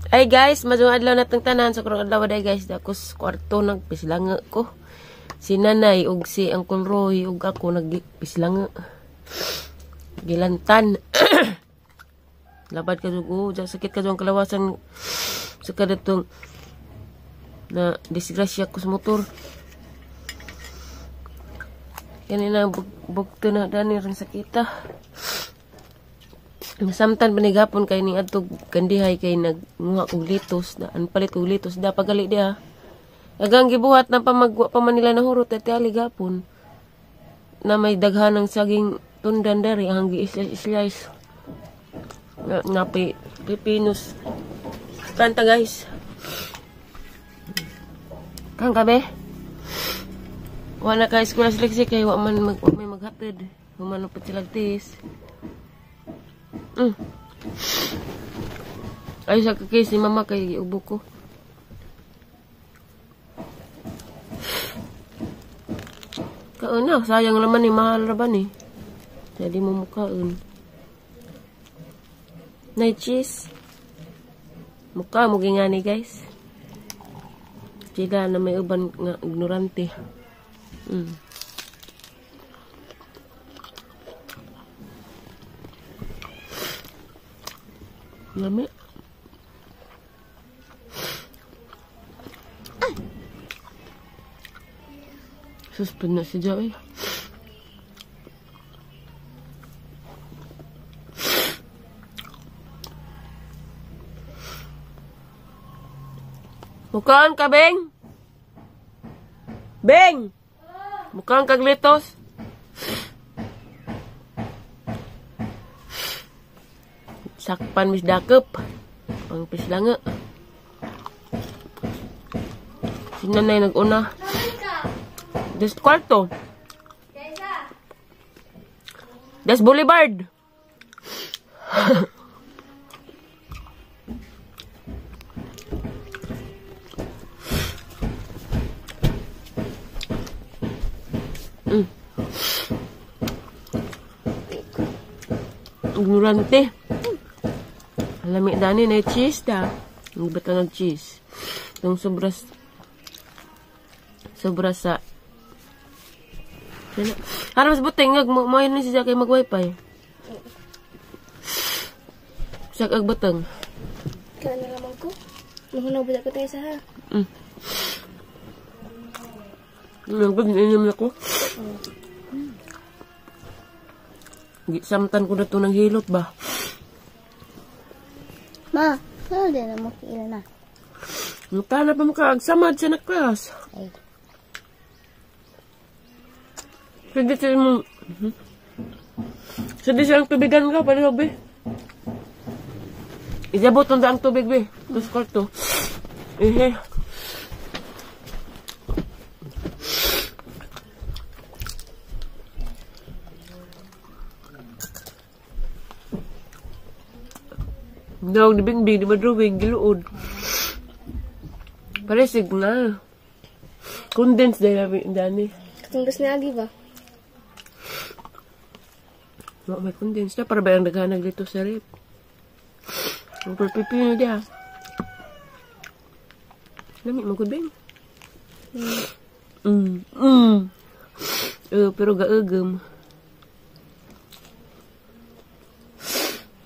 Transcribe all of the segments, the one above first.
Ay guys, maayong adlaw natong tanan. So karong adlaw day guys, dakos kwarto nagpislanga ko. Si nanay ug si Uncle Roy ug ako nagpislanga. Gilantan. Labad ka dugo, sakit ka ang kalawasan sa kadatong na disgrasya ko sa motor. Kanina bugto na dani ring sakita. Nasamtan pa ni gapon kay ning adtog kandihay kay nagnguha kog litos na an palit kog litos da pagali diha. Agang gibuhat na pa magwa pa man nila nahurot at ali gapon. Na may daghanang saging tundan diri ang gi-slice. Na napi pipinos. Kanta guys. Kang kabe. Wa na ka eskwela si Lexi kay wa man may maghatid. Humano pa sila tis. Ay sa case ni mama kay ubo ko. Kauna, sayang naman ni mahal ra ba ni. Jadi mo mukaon. Nay cheese. Mukha mo gingani guys. Sila na may uban nga ignorante. Lami. Suspend na si Joey. Mukaan ka, Beng? Beng! Mukaan kag litos? Sakpan mis dakep pang pislanga. Si nanay nag-una. Des kwarto. Des Boulevard. Ignorante. Lami dani na cheese da. Ang bata ng cheese. Itong sobra sa Hara mas buting ngag mo ni siya kay mag-wifi. Sak ag butang. Kaya na lamang ko. Mahunaw ba ko tayo sa ha? Nang inom na ko. Samtan ko na to ng hilot ba? Ma, ano din na makiila na? Mukha na pa makaagsamad siya na class. Ay. Pwede siya mo... Pwede siyang tubigan ka, paano be? Isabot na ang tubig be. Tapos kwarto. Ehe. Dawag ni Bingbing, di ba drawing, giluod. Pare signal. Condense dahil namin, dani. Katunggas na agi ba? Wa may condense na, para ba yung naghanag dito sa rep? Ang pagpipino diya. Lami, magod Bing. Pero gaugam.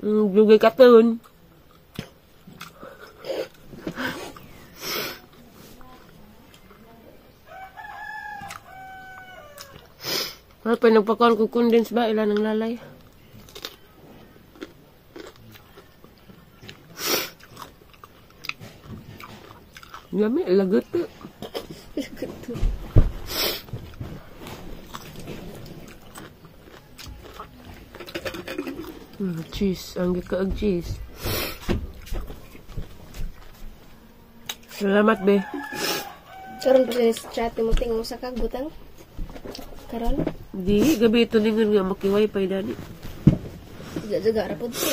Lugay katon. Ay, pa nagpakaon ko condense ba? Ilan ang lalay? Yummy, lagot to. Lagot to. Cheese. Ang gikaag cheese. Salamat, be. Karon pa sa chat mo tingog sa kagbutang. Karon? Di, gabi ito ningon nga maki-wifi dani. Jaga ra pud ko.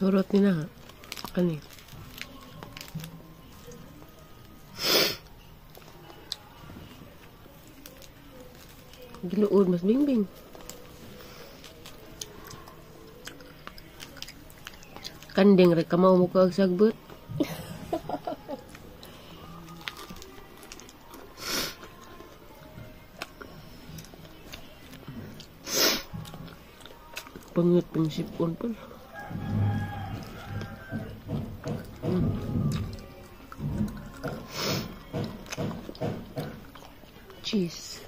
Hurot ni na. Kani. Giluod mas bingbing. Kanding rek kamao mo kaag sagbot. Pangit pang sipon pa. Cheese.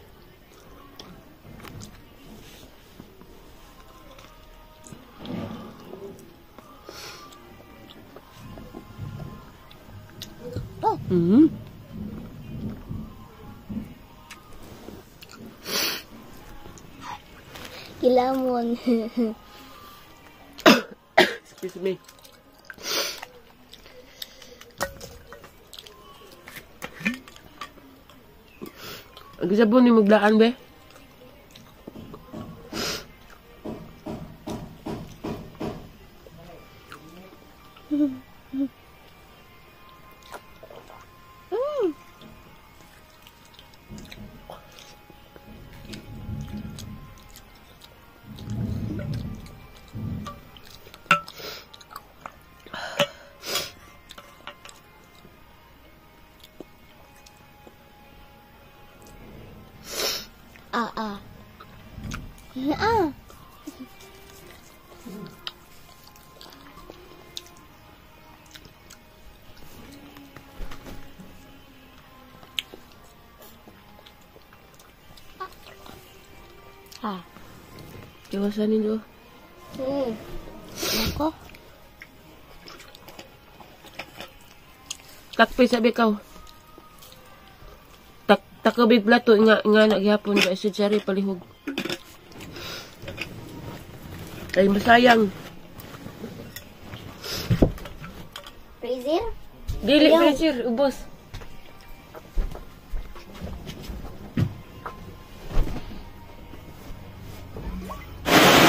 Oh. Kilamon. Excuse me. Ang sabon ni maglaan be. Ah ah. Ah. Ah. Iwasan ninyo. Ako. Takpi sabi ka. Takabig plato nga nga nagyapon ka sa cherry palihog. Ay masayang. Freezer? Dili freezer, ubos.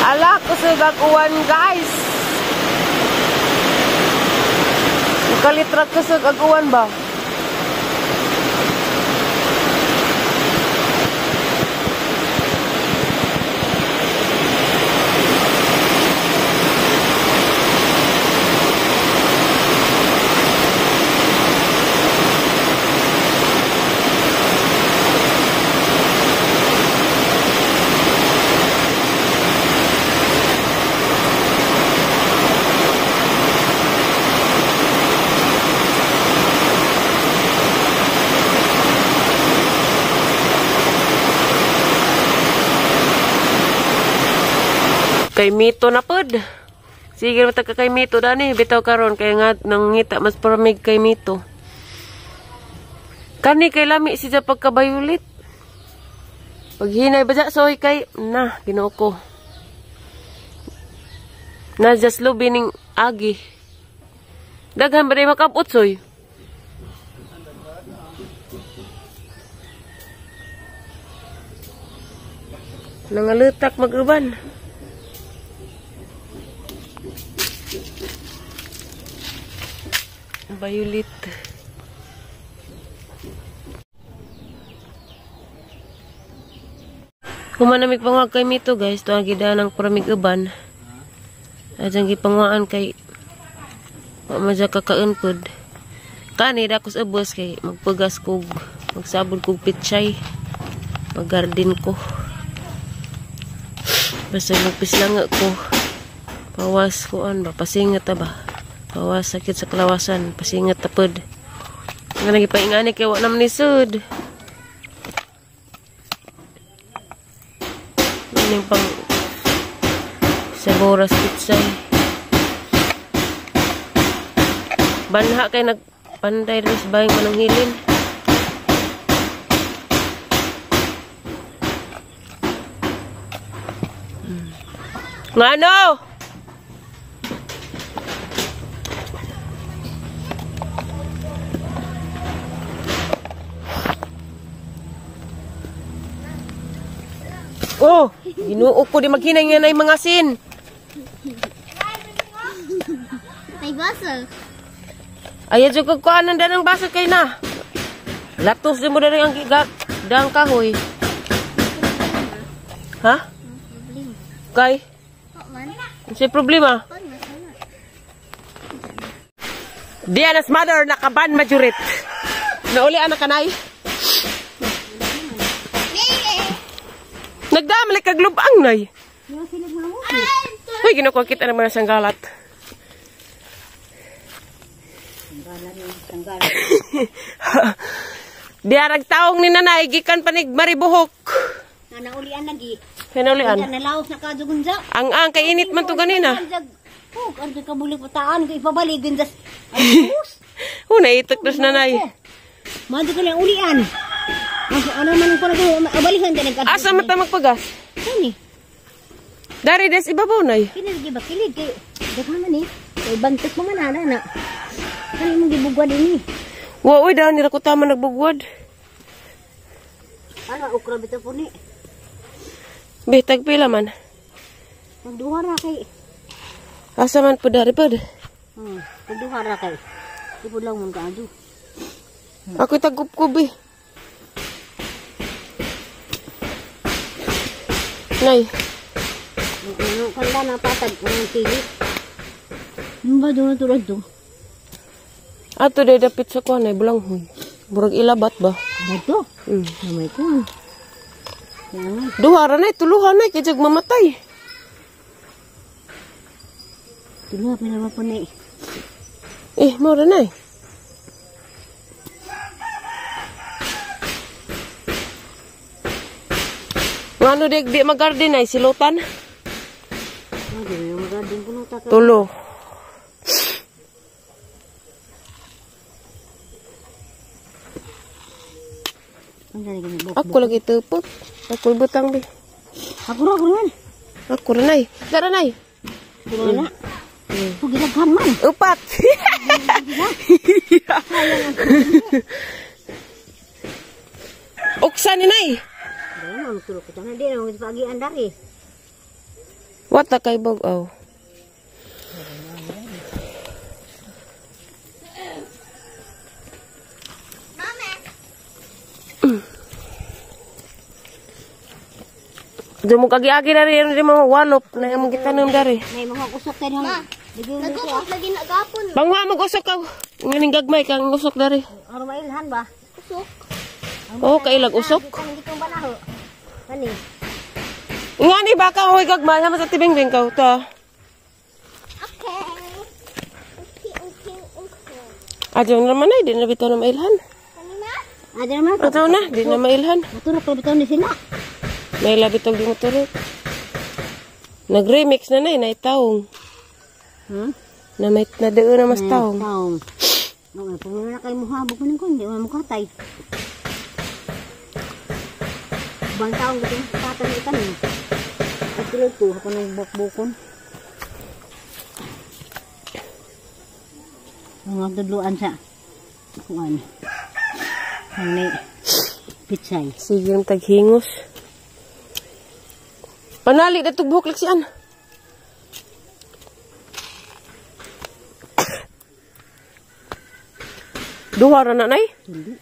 Ala, kusog ang uwan, guys. Kalitra kusog ang uwan ba? Kay Mito na pod. Sige mata ka kay Mito dani bitaw karon kay nga nangita mas paramig kay Mito. Kani kay lami siya pagkabayulit. Paghinay ba sa soy kay na Ginoo ko. Na just lubi ning agi. Daghan ba makabot soy? Nangalutak mag-uban. Violet. Kumanamig pangwag kay Mito guys, tuang gidaan ang puramig uban. Adyang gipangwaan kay wa man siya kakaunpod. Kani dakos ubos kay magpugas kog magsabod kog pichay. Maggarden ko. Basta magpislanga ko. Pawas kuan ba pasingat ta ba? Pawas sakit sa kalawasan, pasingat tapod. Nga nagipaingani kay wa naman ni sud. Ining pang saboras pitsay. Banha kay nagpanday rin sa bahing manong hilin. Ngano? Oh, Ginoo ko di maghinay nga na mga sin. May baso. Ayaw jud kag kuan ang danang baso kay na. Latos din mo dali ang giga dang kahoy. Ha? Problema. Kay, Oh, man. unsay problema? Oh, nasana. Diana's mother nakaban majurit. Nauli anak kanay. Nagdamali kag lubang nay. Uy, ginukuha kita ng mga sanggalat. Diarag taong ni nanay gikan panig maribuhok. Na naulian lagi. Hinaulian. Na nalaos na kadugunza. Ang kay init man to ganina. Pug, ang kabulig pataan ko ipabalik gunza. Ay, sus. Oh, naitok dos nanay. Mado ko lang ulian. Mas ano man ko na abalihan ka nagkadto. Asa man ta magpagas? Kani? Dari des ibabaw nay. Kini ba kilid kay daghan man eh. Kay bantot mo man ana na. Kani mong gibugwad ini. Wa oy dahon nira ko tama nagbugwad. Ano okra bitaw po ni. Be tagpila man. Magduha ra kay. Asa man po dari pod. Magduha ra kay. Di po lang mon kaadyo. Ako tagkupkub eh. Nay, Ano kanda na patag ang tili. Ano ba doon tulad do? Ato day dapit sa kuan ay bulanghoy. Murag ilabat ba? Bato. Mm. Namay ko. Yan. Duha ra nay, tuluhan nay kay jag mamatay. Tulo pa naman po ni. Eh, mao ra nay. Ngano di, di mag-garden ay silutan? Ah, di na magadin ko nung taka. Tulo. Ang dali kami bok. Ako lagi tupok. Ako butang bi. Ako ra ko man. Ako ra nay. Dara nay. Tulo na. Pugilaghan man. Upat. Uksa ni nay. Dali na tulo ko na di na pagian dari. Wata kay bog-aw. Doon mo kagi-agi na rin, yung mga walop na yung gitanom dari. May mga usok tayo Ma, nagukot lagi na gapon. Bangwa mag-usok ka. Nganing gagmay kang usok dari. Aro mailhan ba? Usok. Oo, kailag usok. Kan gitong banaho. Kani. Ngani baka hoy gagmay sama sa tibing-bing ka ta. Okay. Okay. Adyo naman ay, di na bitaw na mailhan. Kanina? Ada naman. Adyo na, di na mailhan. Maturok pa bitaw ni sila. May labi tog di motorok. Nag-remix na nay, naitawong. Na may nadeo na mas taong. Taong. No, pumuna na kayo muhabog ko ning kundi mo mukatay. Bang taong gusto mo tatay ni itanim. At tuloy to, ako nang bukbukon. Mga tudluan sa kuan. Ang pitsay. Sige ang taghingos. Panali na buhok liksian. Duha ra na nay. Hindi.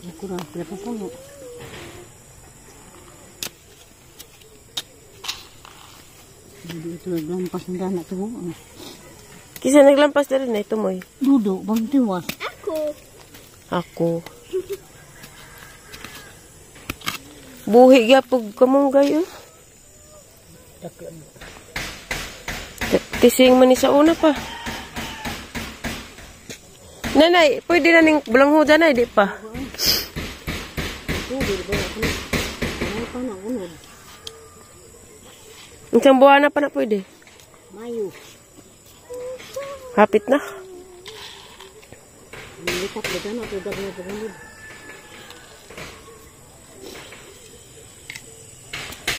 Ano kurang berapa puno? Jadi itu lampas na na to. Kisa naglampas na rin na ito moy. Dudo, bang tiwas. Ako. Ako. Buhi gyapon kamunggay oh. Tising man ni sa una pa. Nanay, pwede na ning bulanghuda na, di pa. Isang buwan na pa na pwede. Mayo. Hapit na.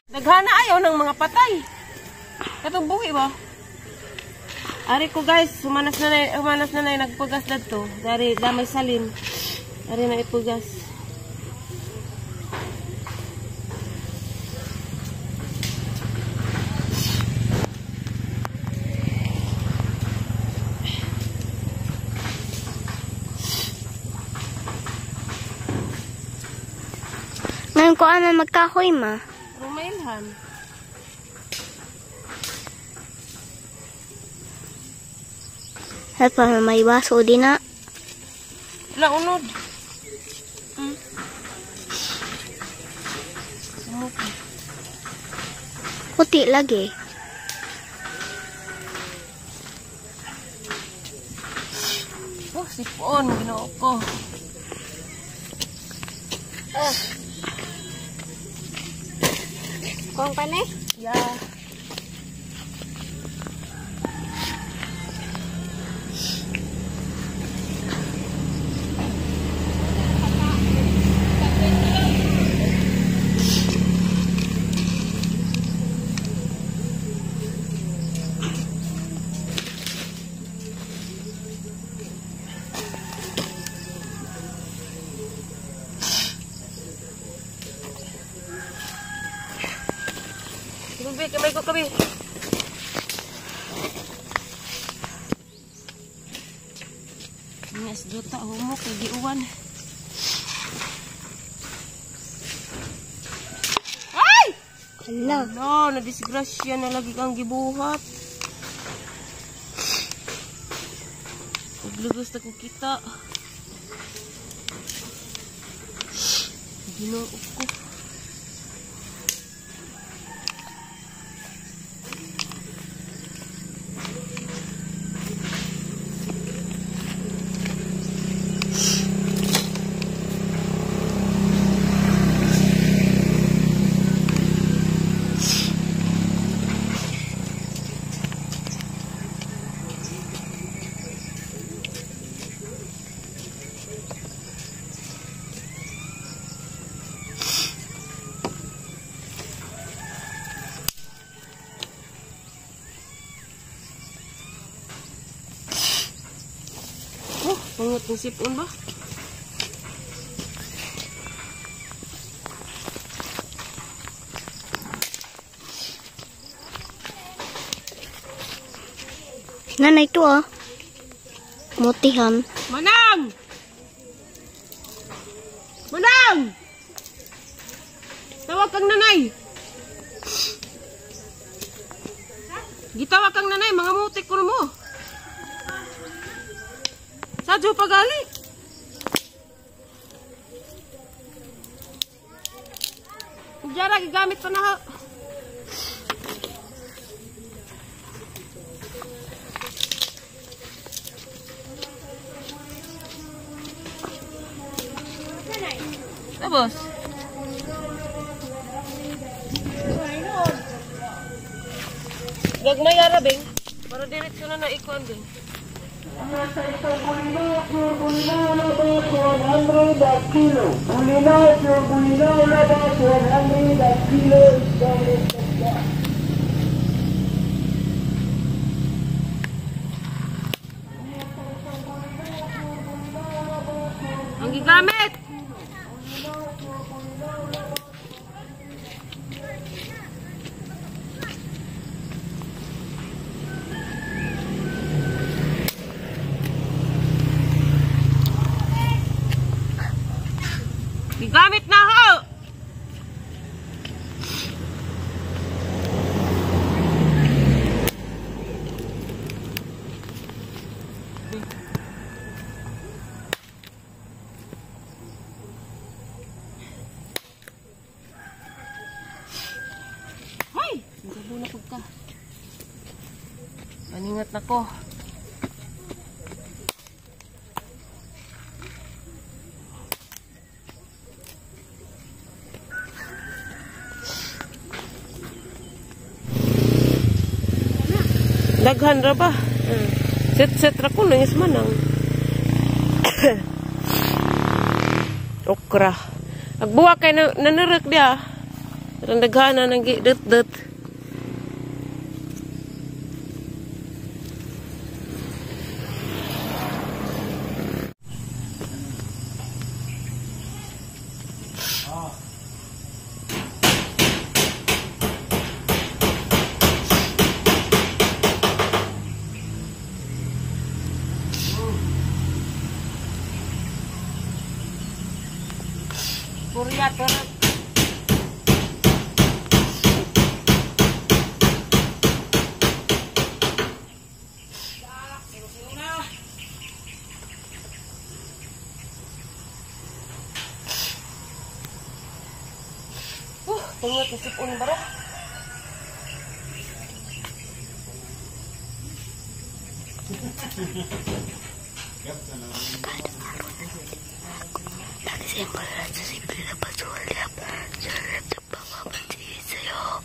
Daghana ayaw ng mga patay. Katong buhi ba? Ari ko guys, humanas na nagpugas dadto. Dari damay salin. Ari na ipugas. Anong kuan man magkahoy ma? Rumailhan. Ay pa may baso din na. Wala unod. Puti lagi. Oh, sipon Ginoo ko. Kung pa ni? Yeah. Kabi, kamay ko kabi. Yes, duta humo kay giuwan. Ay! Hala. No, na disgrasya na lagi kang gibuhat. Uglugos na kong kita. Ginoo ko. Oh, pangot ng sipon ba? Nanay to ah. Mutihan. Manang! Manang! Tawag kang nanay! Gitawag kang nanay, mga mutik ko mo. Sadyo pagali. Jara, gigamit pa na ha. Tapos. Gagmay ara bing. Para diretso na na ikuan bing. 100 kilo. Bulinaw, pure Bulinaw, labas 100 kilo is the Ang gigamit! Gigamit na ho! Hoy! Nagabo na pud ka. Paningat na ko. Daghan ra ba? Set-set ra ko nangis manang. Okra. Agbuwa kay na nanarak dia. Rang daghana nang gi-dut-dut. Korea terus. Tungot sa sipon barok. Nagsimula sa simple na pasulyap sa laptop papapansin sa'yo.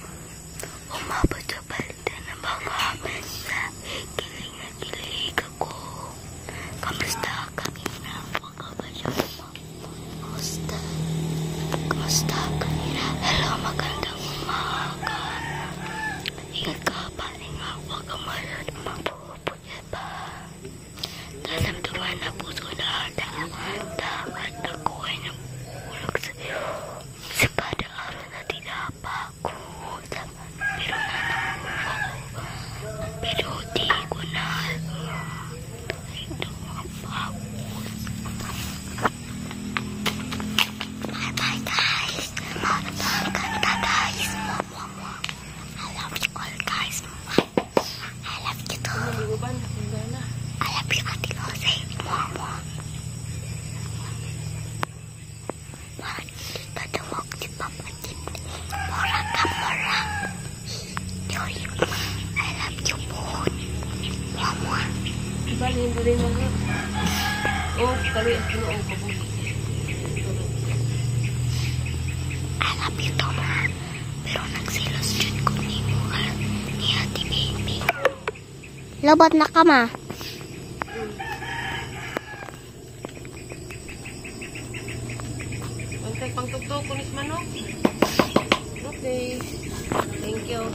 Umabot sa palitan ng mga sa kilig na kilig ako. Kamusta kanina? Huwag ka ba siya? Kamusta? Kamusta kanina? Hello, magandang umaga. Ingat ka, pahinga. Huwag ka masyadong mapupuyat pa. Naramdaman na puso na dapat ako ay nagulog sa'yo. Sa kada araw na tinapako, pero nanamuha ko. Pero di ko na alam. Ito ang pagod. Bye-bye, guys. Maganda, guys. Mwah, mwah, mwah. I love you all, guys. I love you too. I love you, Ate Jose. Mwah, mwah. Patawag si Papa Tip. Mura ka, mura. Joy. I love you both. Mwah, mwah. Ibalhin ko rin mga. Oh, kaloy ang Ginoo kabuhi. I love you too, ma. Pero nagselos jud ko nimo ni Ate Baby. Lobot na ka, ma. Antay pang tugtog kunis manok. Okay. Thank you.